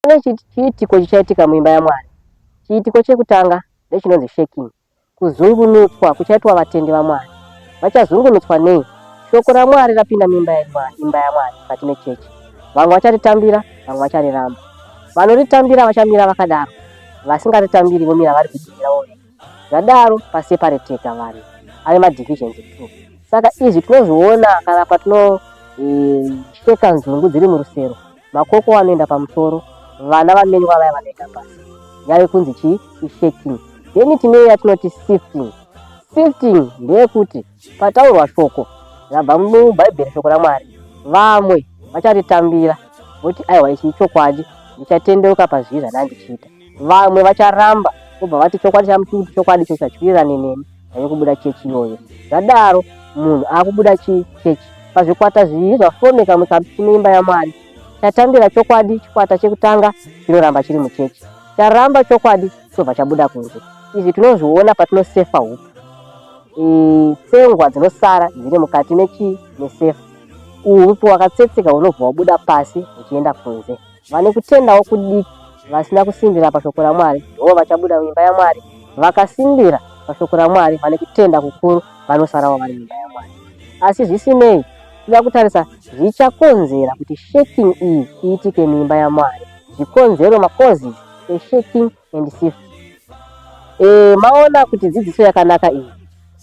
Pane chiitiko chichaitika muimba yaMwari. Chiitiko chekutanga ndechinonzi shaking, kuzungunutswa kuchaitwa vatendi vaMwari. Vachazungunutswa nei? Shoko raMwari rapinda muimba imba yaMwari mukati mechechi. Vamwe vacharitambira, vamwe vachariramba. Vanoritambira vachamira vakadaro, vasingaritambiri vomira vari kudivi ravo vega. Zvadaro pasepareteka vanhu ave madivisions two. Saka izvi tinozviona kana patinosheka eh, nzungu dziri murusero. Makoko anoenda pamusoro, vana vamenywa vaya vanoenda pasi. Yave kunzi chii? Ishaking. Then tine yatinoti sifting. Sifting ndeyekuti pataurwa shoko rabva muBhaibheri, shoko raMwari, vamwe vacharitambira voti aiwa ichi ichokwadi, ndichatendeuka pazvivi zvandandichiita. Vamwe vacharamba vobva vati chokwadi chamuchikuti chokwadi ichocho hachiwirirane neni, ndave kubuda chechi iyoyo. Zvadaro munhu akubuda chii chechi pazvikwata zviviri zvafomeka mukati meimba yaMwari. Chatambira chokwadi chikwata chekutanga chinoramba chiri muchechi, charamba chokwadi chobva chabuda kunze. Izvi tinozviona patinosefa hupfu. E, tsengwa dzinosara dziri mukati mechii mesefa. Uhu hupfu hwakatsetseka hunobva hwabuda pasi huchienda kunze. Vane kutendawo kudiki vasina kusimbira pashoko raMwari ndivo vachabuda muimba yaMwari. Vakasimbira pashoko raMwari vane kutenda kukuru vanosarawo vari muimba yaMwari. Asi zvisinei, toda kutarisa zvichakonzera kuti shaking iyi iitike muimba yaMwari. Zvikonzero, macauses eshaking and sift. E, maona kuti dzidziso yakanaka iyi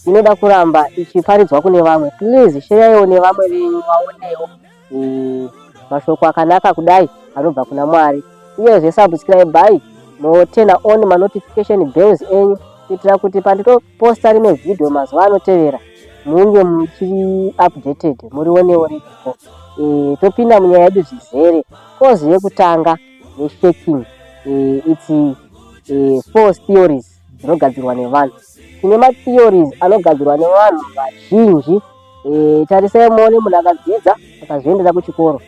inoda kuramba ichiparidzwa kune vamwe. Please sheyaiwo nevamwe venyu vaonewo e, mashoko akanaka kudai anobva kuna Mwari. Uyezve subscribe moturn on manotification bells enyu kuitira kuti pandinoposta rimwe video mazuva anotevera munge muchiri updated murionewo riripo. E, topinda munyaya yedu zvizere. Cause yekutanga neshaking e, it's e, false theories dzinogadzirwa nevanhu. Tine matheories anogadzirwa nevanhu vazhinji. E, tarisai muone munhu akadzidza akazviendera kuchikoro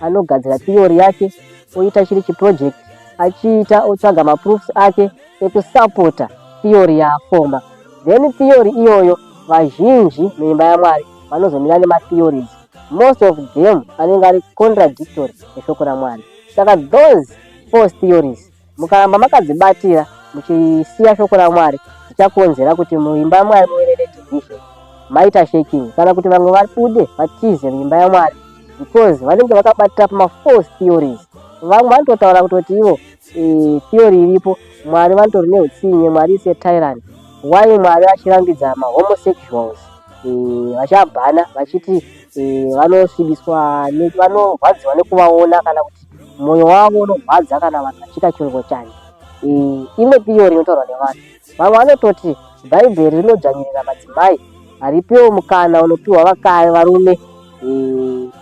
anogadzira theory yake oita chiri chiproject achiita otsvaga maproofs ake ekusapota theory yaafoma then theory iyoyo vazhinji muimba yaMwari vanozomira nematheories most of them anenge ari contradictory neshoko raMwari. Saka those false theories mukaramba makadzibatira muchisiya shoko raMwari zvichakonzera kuti muimba yaMwari muve nedivision, maita shaking kana kuti vamwe vabude vatize muimba yaMwari because vanenge vakabatira pamafalse theories. Vamwe vanototaura kutoti ivo e, theory iripo Mwari vanotori neutsinye, Mwari is a tyrant. Why Mwari achirambidza mahomosexuals e, vachabhana vachiti e, vanosvibiswa vanorwadziwa nekuvaona kana kuti mwoyo wavo unorwadza kana vanhu vachiita chirokochani. E, imwe theory inotaurwa nevanhu. Vamwe vanototi Bhaibheri rinodzvanyirira madzimai, haripiwo mukana unopiwa vakaya varume e,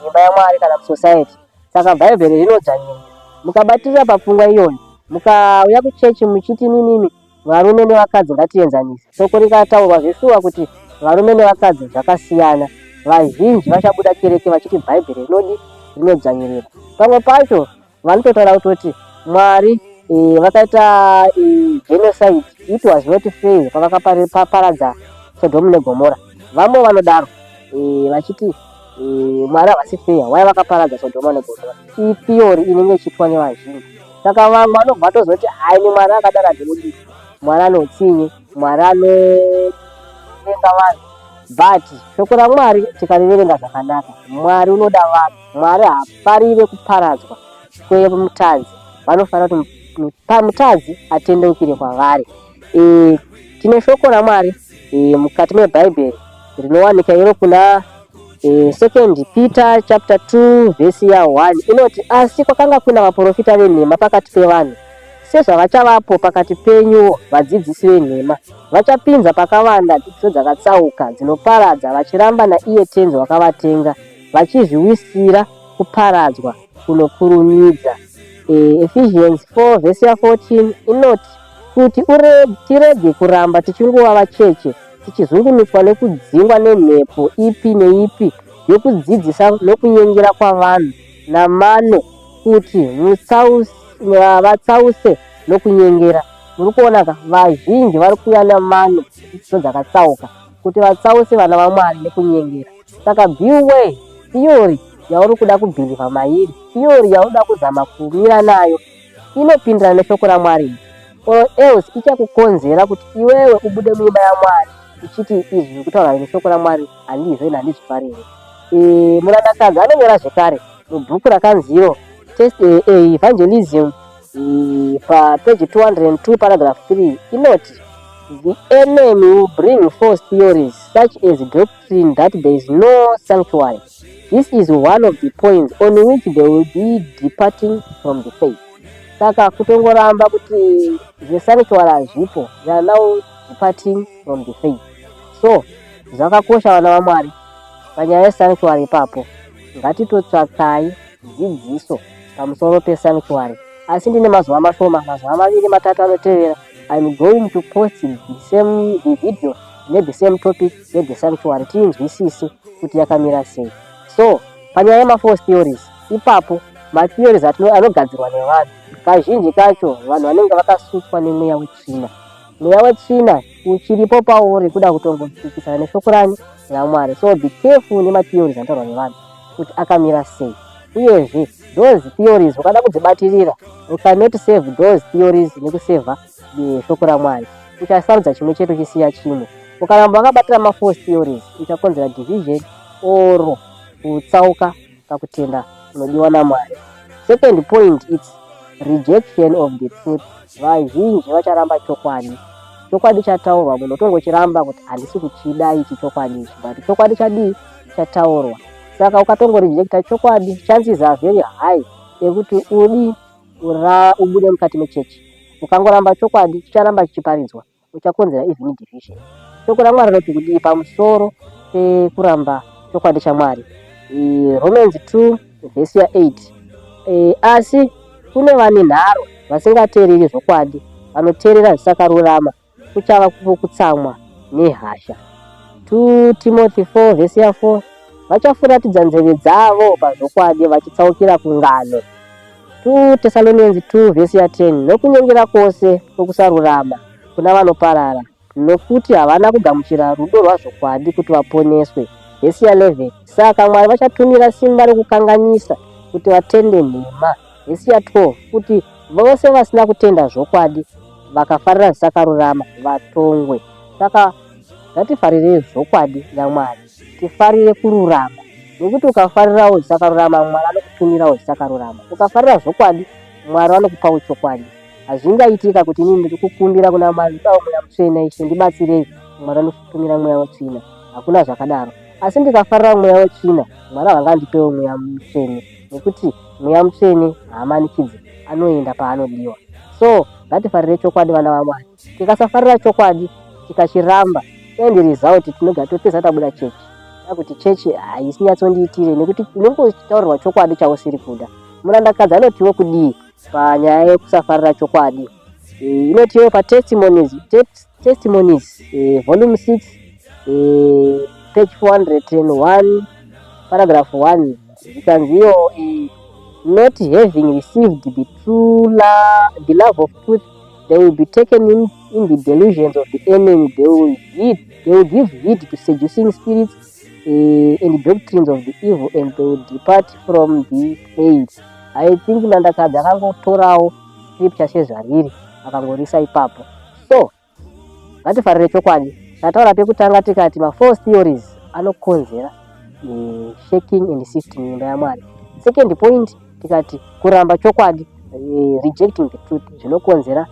imba yaMwari kana musociety. Saka Bhaibheri rinodzvanyirira. Mukabatirira papfungwa iyoyo, mukauya kuchechi muchiti mimimi varume nevakadzi ngatienzanise, shoko rikataurwa zveshuwa kuti varume nevakadzi zvakasiyana, vazhinji vachabuda kereke vachiti Bhaibheri rinodi rinodzvanyirira. Pamwe pacho vanototaura kutoti Mwari e, vakaita e, genocide, it was not fair pavakaparadza Sodhomu neGomora. Vamwe vanodaro e, vachiti e, Mwari havasi fair, why vakaparadza Sodhoma neGomora? Itheory inenge ichiitwa nevazhinji. Saka vamwe vanobva vatozoti hai ni Mwari akadaro handimudii, Mwari ane utsinye, Mwari anovenga vanhu. But shoko raMwari tikariverenga zvakanaka, Mwari unoda vanhu, Mwari haafarire kuparadzwa kwemutadzi, vanofanira kuti mutadzi atendeukire kwavari. E, tine shoko raMwari e, mukati mebhaibheri rinowanika iro kuna e, second Peter chapter 2 vhesi ya 1 inoti, asi kwakanga kuna vaprofita venhema pakati pevanhu, sezvavachavapo pakati penyuwo vadzidzisi venhema, vachapinza pakavanda dzidziso dzakatsauka dzinoparadza, vachiramba naiye Tenzi wakavatenga, vachizviwisira kuparadzwa kunokurumidza. E, Ephesians 4 vhesi ya 14 inoti, kuti tirege kuramba tichingova vacheche, tichizungunutswa nekudzingwa nemhepo ipi neipi yokudzidzisa nokunyengera kwavanhu namano, kuti vatsause nokunyengera. Muri kuona ka, vazhinji vari kuuya namano dzidziso dzakatsauka kuti vatsause vana vaMwari nekunyengera. Saka beware theory yauri kuda kubhilivha mairi, theory yauri kuda kuzama kumira nayo. Inopindirana neshoko raMwari here? Or else ichakukonzera kuti iwewe ubude muimba yaMwari uchiti izvi zviri kutaurwa neshoko raMwari handizvo ini handizvifariri. E, murandakadzi anonyora zvekare mubhuku rakanzi iro Test, e, e, Evangelism e, papeji 202 paragraph 3 inoti, "The enemy will bring false theories such as doctrine that there is no sanctuary. This is one of the points on which they will be departing from the faith." Saka kutongoramba kuti zvesanctuary hazvipo, they are now departing from the faith. So zvakakosha, vana vaMwari, panyaya yesanctuary ipapo ngatitotsvakai dzidziso pamusoro pesanctuary. Asi ndine mazuva mashoma, mazuva 2, 3 anotevera, I'm going to post the same, the video nethe same topic yethe sanctuary, tiinzwisise kuti yakamira sei. So panyaya yemafalse theories ipapo, matheories anogadzirwa nevanhu, kazhinji kacho vanhu vanenge vakasutswa nemweya wetsvina. Mweya wetsvina uchiripo pauri kuda kutongopikisana neshoko rani raMwari. So be careful nematheories anotaurwa nevanhu kuti akamira sei. Uyezve those theories ukada kudzibatirira, you cannot save those theories nekusevha shoko raMwari. Uchasarudza chimwe chete uchisiya chimwe. Ukaramba wakabatira mafalse theories, uchakonzera division or kutsauka pakutenda kunodiwa naMwari. Second point, it's rejection of the truth. Vazhinji vacharamba chokwadi. Chokwadi chataurwa, munhu otongochiramba kuti handisi kuchida ichi chokwadi ichi, but chokwadi chadii? Chataurwa. Saka ukatongorejecta chokwadi, chances are very high ekuti udi ubude mukati mechechi. Ukangoramba chokwadi, chicharamba chichiparidzwa, uchakonzera even division. Shoko raMwari rinoti kudii pamusoro pekuramba chokwadi chaMwari? Romans 2 vhesi ya8, "Asi kune vane nharo, vasingateereri zvokwadi, vanoteerera zvisakarurama, kuchava kutsamwa nehasha." 2 Timothy 4 vhesi ya4, "Vachafuratidza nzeve dzavo pazvokwadi vachitsaukira kungano." 2 Thessalonians 2 vhesi ya10, "Nokunyengera kwose kwokusarurama kuna vanoparara, nokuti havana kugamuchira rudo rwazvokwadi kuti vaponeswe." Vhesi ya11, "Saka Mwari vachatumira simba rekukanganisa kuti vatende nhema." Vhesi ya12, "Kuti vose vasina kutenda zvokwadi vakafarira zvisakarurama vatongwe." Saka ngatifarirei zvokwadi yaMwari, tifarire kururama, nekuti ukafarirawo zvisakarurama, Mwari anokutumirawo zvisakarurama. Ukafarira zvokwadi, Mwari vanokupawo chokwadi. Hazvingaitika kuti inini ndiri kukumbira kuna Mwari, "Ndidawo Mweya Mutsvene, Ishe, ndibatsirei," Mwari anotumira mweya wetsvina. Hakuna zvakadaro. Asi ndikafarira mweya wetsvina, Mwari havangandipewo Mweya Mutsvene, nekuti Mweya Mutsvene haamanikidzi, anoenda paanodiwa. So ngatifarire chokwadi, vana vaMwari. Tikasafarira chokwadi, tikachiramba, end result tinogara topedza tabuda chechi, kuti chechi haisi nyatsondiitire, nekuti unenge uchitaurirwa chokwadi chausiri kuda. Murandakadzi anotiwo kudii panyaya yekusafarira chokwadi? Inotiwo patestimonies, Testimonies, volume 6, page 401, paragraph 1, zvikanzi iyo, "Not having received the love of truth, they will be taken in the delusions of the enemy. They will give heed to seducing spirits and doctrines of the evil, and they will depart from the faith." I think Murandakadzi akangotorawo scripture sezvariri, akangorisa ipapo. So ngatifarire chokwadi. Tataura pekutanga tikati mafalse theories anokonzera shaking and sifting imba yaMwari. Second point tikati kuramba chokwadi, rejecting the truth, zvinokonzera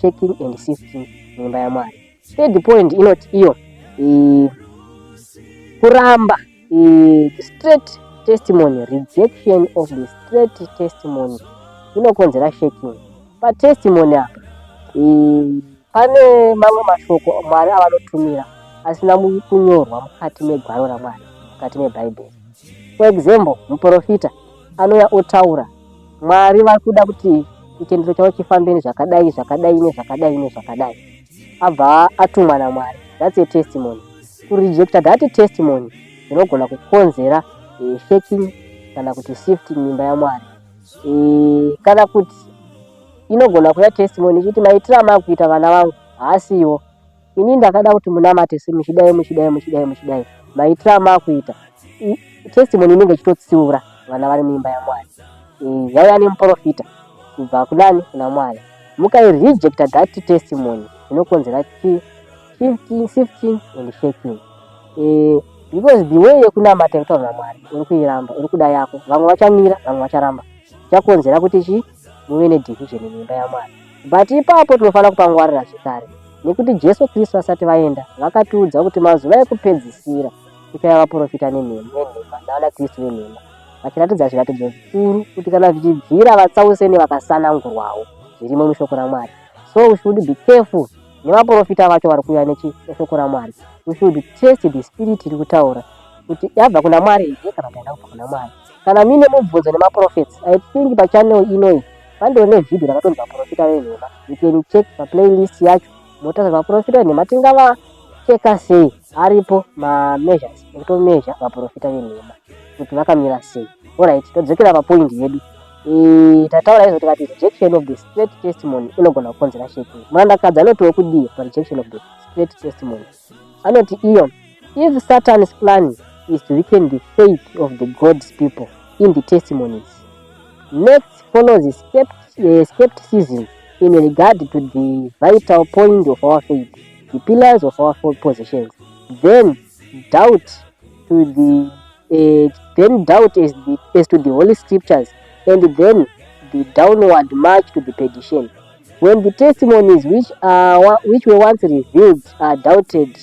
shaking and sifting muimba yaMwari. Third point inoti iyo kuramba straight testimony, rejection of the straight testimony inokonzera shaking. Patestimony apa, pane mamwe mashoko Mwari avanotumira asina kunyorwa mukati megwaro raMwari, mukati mebhaibheri. For example, muprofita anouya otaura Mwari vari kuda kuti chitendero chavo chifambe zvakadai, zvakadai, nezvakadai, nezvakadai, abva atumwa naMwari. That's a testimony. Kurejecta that testimony zvinogona kukonzera shaking kana kuti sifting imba yaMwari. Kana kuti inogona kuya testimony ichiti maitiro amakuita vana vangu haasiwo. Ini ndakada kuti munamate muchidai, muchidai, muchidai, muchidai. Maitiro amakuita, testimony inenge ichitotsiura vana vari muimba yaMwari. Yauya nemuprofita. Kubva kunani? Kuna Mwari. Mukairejecta that testimony inokonzera shifting, sifting and shaking. Eh, because the way yekunamata yekutaura naMwari uri kuiramba, uri kuda yako. Vamwe vachamira, vamwe vacharamba. Zvichakonzera kuti chi muve nedivision muimba yaMwari. But ipapo tinofanira kupangwarira zvekare nekuti Jesu Kristu asati vaenda vakatiudza kuti mazuva ekupedzisira kuchauya vaprofita nenhema navana Kristu venhema vachiratidza zviratidzo zvikuru kuti kana zvichibvira vatsause nevakasanangurwawo zvirimo mushoko raMwari. So we should be careful nevaprofita vacho vari kuuya neshoko raMwari. We should test the spirit iri kutaura kuti yabva kuna Mwari here kana kuti haina kubva kuna Mwari. Kana muine mubvunzo nemaprofets, I think pachannel inoyi pandori nevhidhiyo rakatonzi vaprofita venhema. You can check paplaylist yacho motarisa vaprofita venhema tingavacheka sei. Aripo mameasures ekutomezha vaprofita venhema kuti vakamira sei. Alright, todzokera papoint yedu. Tataura izvo tikati rejection of the straight testimony inogona kukonzera shaking. Murandakadzi anotiwo kudii parejection of the straight testimony? Anoti iyo, if Satan's plan is to weaken the faith of the God's people in the testimonies, next follows skepticism in regard to the vital point of our faith, the pillars of our possessions. Then doubt to the then doubt as to the Holy Scriptures, and then the downward march to the perdition. When the testimonies which were once revealed are doubted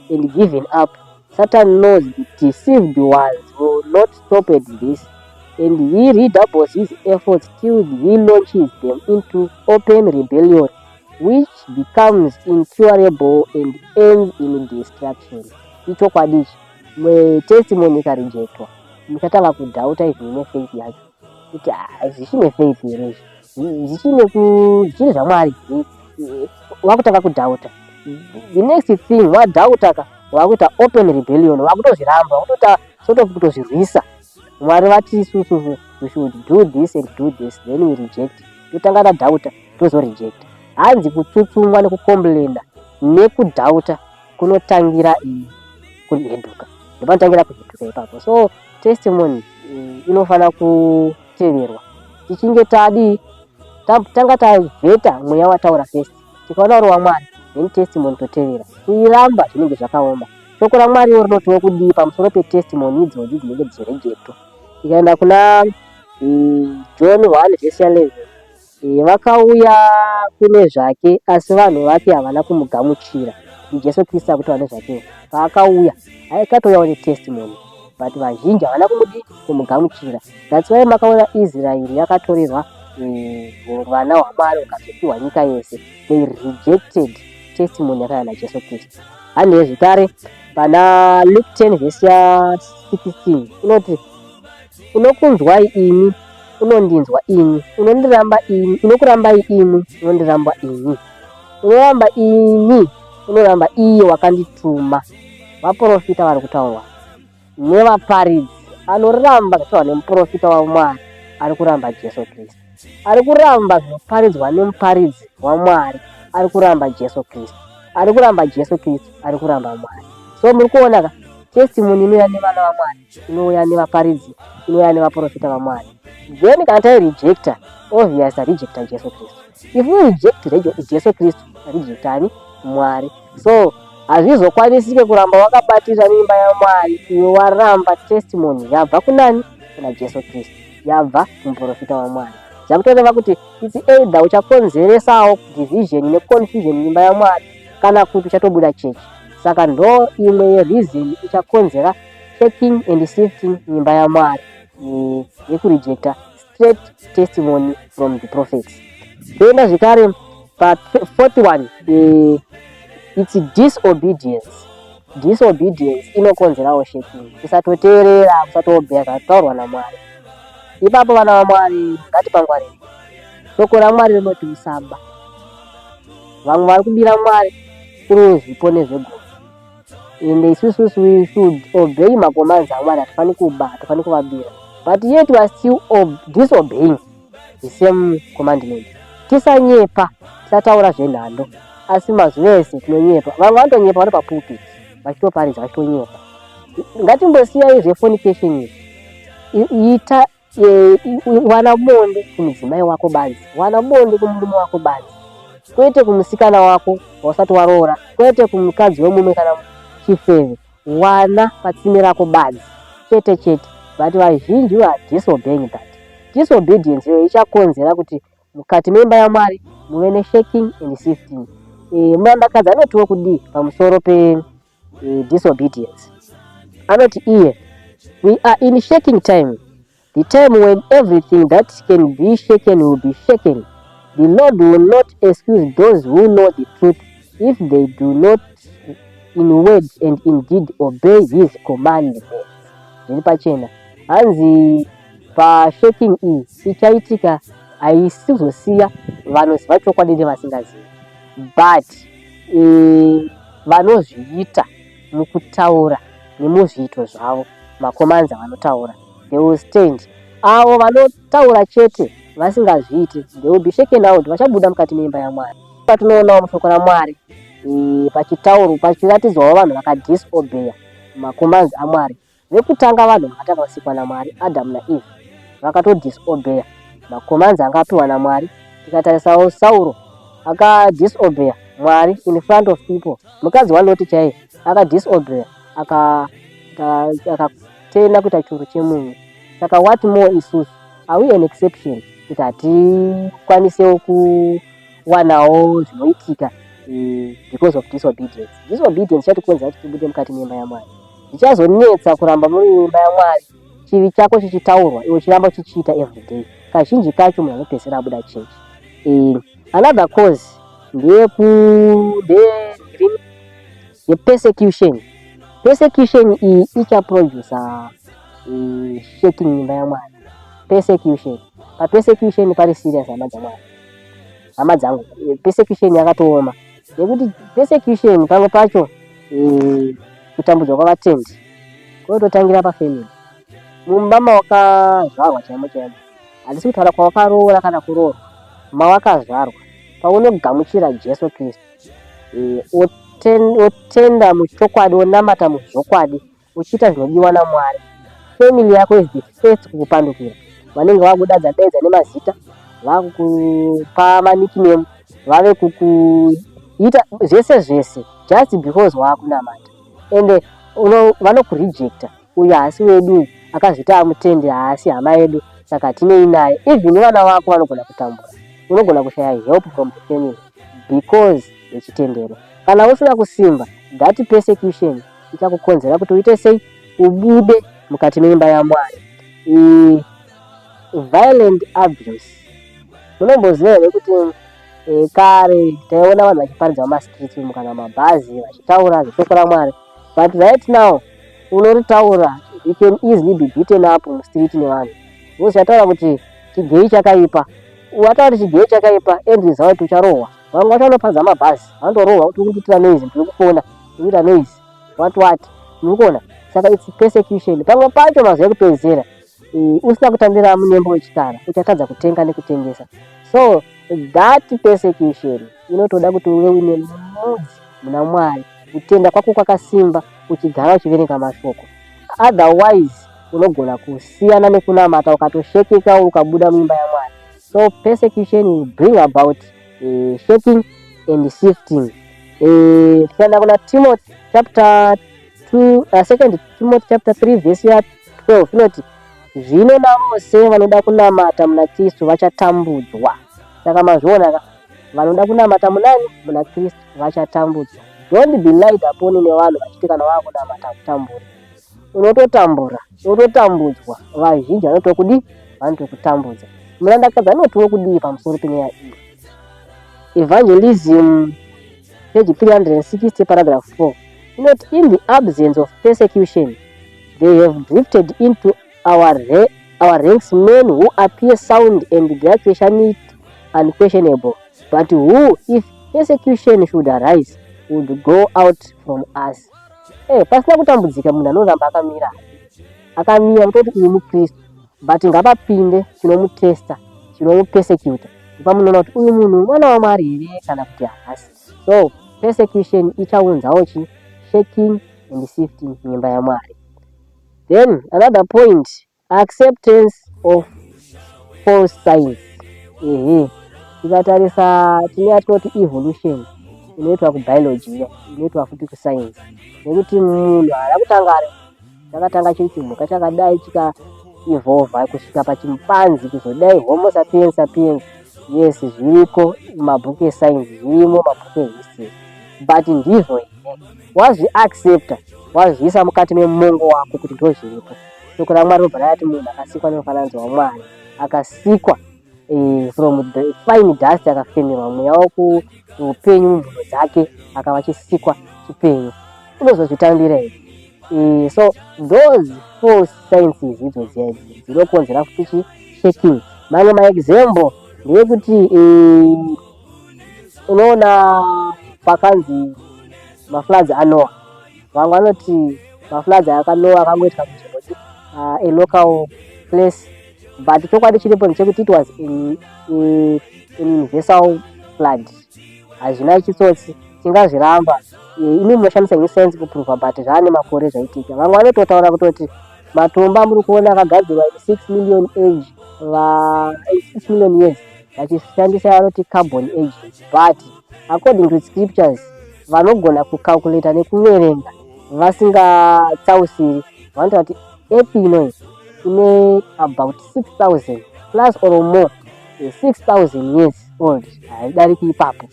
and given up, Satan knows the deceived ones will not stop at this, and he redoubles his efforts till he launches them into open rebellion, which becomes incurable and ends in destruction. Ichokwadi ichi, testimony ikarejectwa, muchatanga kudhauta even nefaith yacho kuti zvichine faith here izvi, zvichine zvaMwari here? Wakutanga kudhauta. The next thing, wadhauta ka, wakuita open rebellion, wakutozviramba, wakutoita sort of kutozvirwisa. Mwari vati isusu we should do this and do this, then we reject. Totanga tadhauta, tozorejecta. Hanzi kutsutsumwa nekucomplaina nekudhauta kunotangira kuheduka, ndopanotangira kuheduka ipapo. So testimony inofanira kuteverwa. Tichinge tadii, tanga tavheta mweya wataura first, tikaona uri waMwari, then testimony totevera. Kuiramba zvinenge zvakaoma. Shoko raMwariwo rinotiwo kudii pamusoro petestimony idzodzi dzinenge dzichirejectwa? Tikaenda kuna John 1 vhesi ya11, vakauya kune zvake, asi vanhu vake havana kumugamuchira. NdiJesu Kristu akutaura nezvakewo. Paakauya aikatouyawo netestimony, but vazhinji havana kumudi kumugamuchira. That's why makaona Israeri yakatorerwa vana hwaMwari hukazopiwa nyika yese. They rejected testimony yakauya naJesu Kristu. Handiye zvekare pana Luke 10 vhesi ya16 inoti, unokunzwai imi unondinzwa ini, unondiramba ini, unokurambai imi unondiramba ini, unoramba ini unoramba iye wakandituma. Vaprofita vari kutaurwa nevaparidzi. Anoramba zvataurwa nemuprofita waMwari ari kuramba Jesu Kristu. Ari kuramba zvinoparidzwa nemuparidzi waMwari ari kuramba Jesu Kristu. Ari kuramba Jesu Kristu ari kuramba Mwari. So muri kuona ka, testimony inouya nevana vaMwari, inouya nevaparidzi, inouya nevaprofita vaMwari. Then kana tairejecta, obvious tarejecta Jesu Kristu. If we reject Jesu Kristu, tarejecta ani? Mwari. So hazvizokwanisike kuramba wakabatirira mimba yaMwari iwe waramba testimony yabva kunani? Kuna Jesu Kristu, yabva kumuprofita waMwari. Zvakutoreva kuti it's either uchakonzeresawo division neconfusion muimba yaMwari kana kuti uchatobuda chechi. Saka ndo imwe yereason ichakonzera shaking and sifting muimba yaMwari, yekurejecta straight testimony from the prophets. Toenda zvekare pa 41, it's disobedience. Disobedience inokonzerawo shaking, kusatoteerera, kusatoobeya zvataurwa naMwari. Ipapo vana vaMwari ngatipangwarire. Shoko raMwari rinoti usaba. Vamwe vari kubira Mwari through zvipo nezvegumi, ende isusu we should obey macommands aMwari. Hatifani kuba, hatifani kuvabira, but yet we are still disobeying the same commandment. Tisanyepa, tisataura zvenhando, asi mazuva ese tinonyepa. Vamwe vanotonyepa vari papulpit vachitoparidza, vachitonyepa. Ngatimbosiyai zvefornication izvi. Ita E, wana bonde kumudzimai wako badzi, wana bonde kumurume wako badzi, kwete kumusikana wako wausati waroora, kwete kumukadzi wemumwe kana chifeve. Wana patsime rako badzi chete chete. But vazhinji are disobeying that. Disobedience iyoyo ichakonzera kuti mukati meimba yaMwari muve neshaking and sifting. E, murandakadzi anotiwo kudii pamusoro pe e, disobedience? Anoti iye, we are in shaking time, the time when everything that can be shaken will be shaken. The Lord will not excuse those who know the truth if they do not in word and in deed obey his commandments. Zviri pachena, hanzi pashaking iyi ichaitika haisi kuzosiya vanoziva chokwadi nevasingazivi, but e, vanozviita mukutaura nemuzviito zvavo, macommands avanotaura, they will stand. Avo vanotaura chete vasingazviiti, they will be shaken out, vachabuda mukati meimba yaMwari. Patinoonawo mushoko raMwari e, pachitauro pachiratidzwawo vanhu vakadisobeya macommands aMwari. Vekutanga vanhu vakatanga kusikwa naMwari, Adamu naEve, vakatodisobeya macommands anga apiwa naMwari. Tikatarisawo Sauro akadisobeya Mwari in front of people. Mukadzi waLoti chaiye akadisobeya, akatenda kuita churu chemunyu. Saka what more isusu? Are we an exception kuti hatikwanisewo kuwanawo zvinoitika because of disobedience? Disobedience chatikonzera kuti tibude mukati meimba yaMwari. Zvichazonetsa kuramba muri imba yaMwari chivi chako chichitaurwa, iwe uchiramba uchichiita everyday. Kazhinji kacho munhu anopedzisira abuda chechi. Another cause ndeyepersecution. Persecution iyi ichaprodusa shaking imba yaMwari. Persecution, papersecution pari serious, hama dzaMwari, hama dzangu. Persecution yakatooma nekuti persecution pamwe pacho kutambudzwa kwavatendi kunototangira pafamily, mumba mawakazvarwa chaimo chaimo. Handisi kutaura kwawakaroora kana kuroorwa, mawakazvarwa. Paunogamuchira Jesu Kristu, otenda muchokwadi, onamata muzvokwadi, uchiita zvinodiwa naMwari, family yako is the first kukupandukira. Vanenge vakudaidza daidza nemazita, vakukupa manickname, vave kukuita zvese zvese just because waakunamata. Ende vanokurejecta: "Uyu haasi wedu, uyu akazvita amutende, haasi hama yedu, saka hatinei naye." Even vana vako vanogona kutambura. Unogona kushaya help from the family because yechitendero. Kana usina kusimba, that persecution ichakukonzera kuti uite sei? Ubude mukati meimba yaMwari. Violent abuse. Munomboziva here kuti kare taiona vanhu vachiparidza mumastreets umu kana mabhazi vachitaura zveshoko raMwari? But right now unoritaura, you can easily be beaten up mustreet nevanhu because chataura kuti chigay chakaipa. Wataura kuti chigay chakaipa, end result ucharohwa. Vamwe vacho vanoparidza mabhazi vanotorohwa kuti urikuitira noise, ndiri kufona, ndiri kuita noise, what what, muri kuona? Saka it's persecution. Pamwe pacho mazuva ekupedzisira, usina kutambira munembo wechikara uchatadza kutenga nekutengesa. So that persecution inotoda kuti uve uine mudzi muna Mwari, kutenda kwako kwakasimba, uchigara uchiverenga mashoko. Otherwise unogona kusiyana nekunamata, ukatoshekeka, ukabuda muimba yaMwari. So persecution will bring about shaking and sifting. Tikaenda kuna Timothy chapter 2, Second Timothy chapter 3 verse ya 12 inoti, "Zvino navose vanoda kunamata muna Kristu vachatambudzwa." Saka mazviona ka, vanoda kunamata munani? Muna Kristu vachatambudzwa. Don't be lied upon nevanhu vachiti kana vakunamata kutambura. Unototambura, unototambudzwa. Vazhinji vanotokudi, vanotokutambudza. Murandakadzi anotiwo kudii pamusoro penyaya iyi? Evangelism, page 360, paragraph 4 inoti, "In the absence of persecution they have drifted into our ranks men who appear sound and their Christianity unquestionable, but who, if persecution should arise, would go out from us." Pasina kutambudzika munhu anoramba akamira, akamira kutoti uyu mukristu, but ngapapinde chinomutesta, chinomupersecuta, pamunoona kuti uyu munhu mwana waMwari here kana kuti haasi. So persecution ichaunzawo chi shaking and sifting muimba yaMwari. Then another point, acceptance of false science. Ehe, tikatarisa tine yatinoti evolution inoitwa kubiology iya inoitwa futi kuscience, nekuti munhu haana kutanga ari, chakatanga chiri chimhuka chakadai, chikaevolva kusvika pachimpanzi, kuzodai Homo sapiens sapiens. Yes, zviriko mumabhuku escience, zvirimo mabhuku ehistory, but ndizvo here? Wazviaccepta, wazviisa mukati memongo wako kuti ndo zviripo? Shoko raMwari robva rati munhu akasikwa nemufananidzo waMwari, akasikwa from the fine dust, akafemerwa mweya wekuupenyu mumhuno dzake, akava chisikwa chipenyu. Unozozvitambira here? So those false sciences idzo dziya dzinokonzera futi chi shaking. Mamwe maexample ndeyekuti unoona pakanzi mafloods aNoah, vamwe vanoti mafloods akaNoah akangoitika munzvimbo a local place, but chokwadi chiripo ndechekuti it was an universal flood. Hazvina chitsotsi tingazviramba. Imi munoshandisa new science kuprova, but zvaane makore zvaitika. Vamwe vanototaura kutoti matombo amuri kuona akagadzirwa 6 million age va 6 million years, vachishandisa vanoti carbon age, but according to scriptures, vanogona kucalculata nekuverenga vasingatsausiri, vanotaura kuti earth inoyi ine about 6000 plus or more, 6000 years old, haidariki ipapo.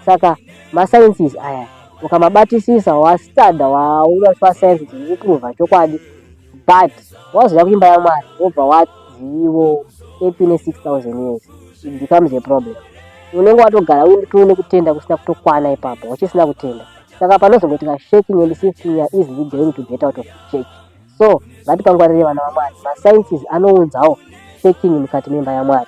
Saka masciences aya ukamabatisisa, wastada, waura science dziri kuprova chokwadi, but wazoda kuimba yaMwari, wobva wazivo earth ine 6000 years, it becomes a problem. Unenge watogara uine kutenda kusina kutokwana ipapo, uchisina kutenda. Saka panozongoitika shaking and sifting, you are easily going to get out of the church. So ngatipangwarire, vana vaMwari. Masciences anounzawo shaking mukati memba yaMwari.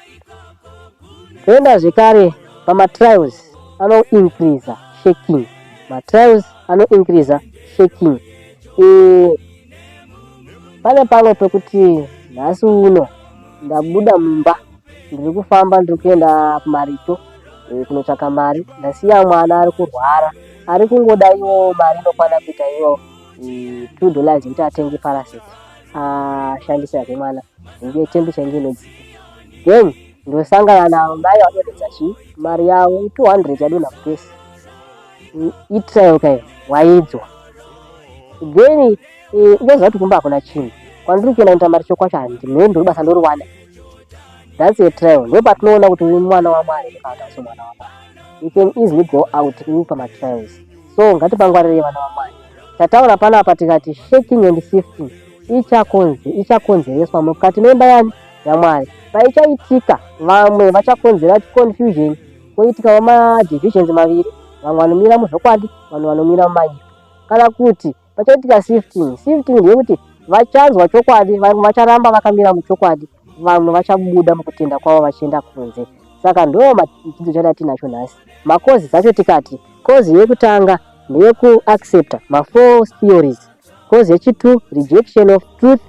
Toenda zvekare pamatrials anoincreasa shaking. Matrials anoincreasa shaking. Pane pamwe pekuti nhasi uno ndabuda mumba, ndiri kufamba, ndiri kuenda kumaricho kunotsvaka mari. Ndasiya mwana ari kurwara, ari kungoda iwo mari inokwana kuita iwo $2 yekuti atenge paracetamol ashandise yake mwana inge temperature inge inodzika. Then ndosangana namai vadonhedza chi mari yavo 200 yadonha mupurse. Itrial kaiyo, waidzwa. Then unoziva kuti kumba hakuna chinhu, kwandiri kuenda kuita maricho kwacho handimheni, ndori basa ndoriwana. That's a trial. Ndo patinoona kuti uri mwana waMwari kana kuti hausi mwana waMwari. You can easily go out uri pamatrials. So ngatipangwarirei, vana vaMwari. Tataura panapa tikati shaking and sifting ichakonzereswa mukati memba yani yaMwari. Paichaitika, vamwe vachakonzera confusion, kwoitikawo madivisions maviri, vamwe vanomira muzvokwadi, vamwe vanomira mumanyika. Kana kuti pachaitika sifting. Sifting ndeyekuti vachanzwa chokwadi, vamwe vacharamba vakamira muchokwadi, vamwe vachabuda mukutenda kwavo vachienda kunze. Saka ndo machidzidzo chada tinacho nhasi. Macauses dzacho tikati cause yekutanga ndeyekuaccepta mafalse theories, cause yechi2 rejection of truth,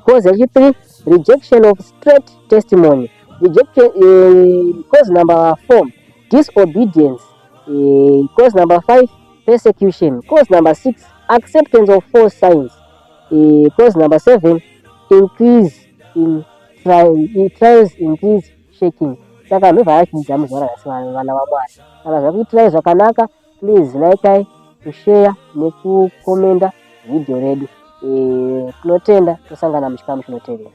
cause yechi3 rejection of straight testimony, rejection, cause number 4 disobedience, cause number 5 persecution, cause number 6 acceptance of false signs, cause number 7 increase in trials increase shaking. Saka ndobva yachidzidza muzuva ranhasi, vana vaMwari. Kana zvakuitirai zvakanaka, please likei, kushare nekukomenda vhidhiyo redu. Tinotenda, tosangana muchikamu chinotevera.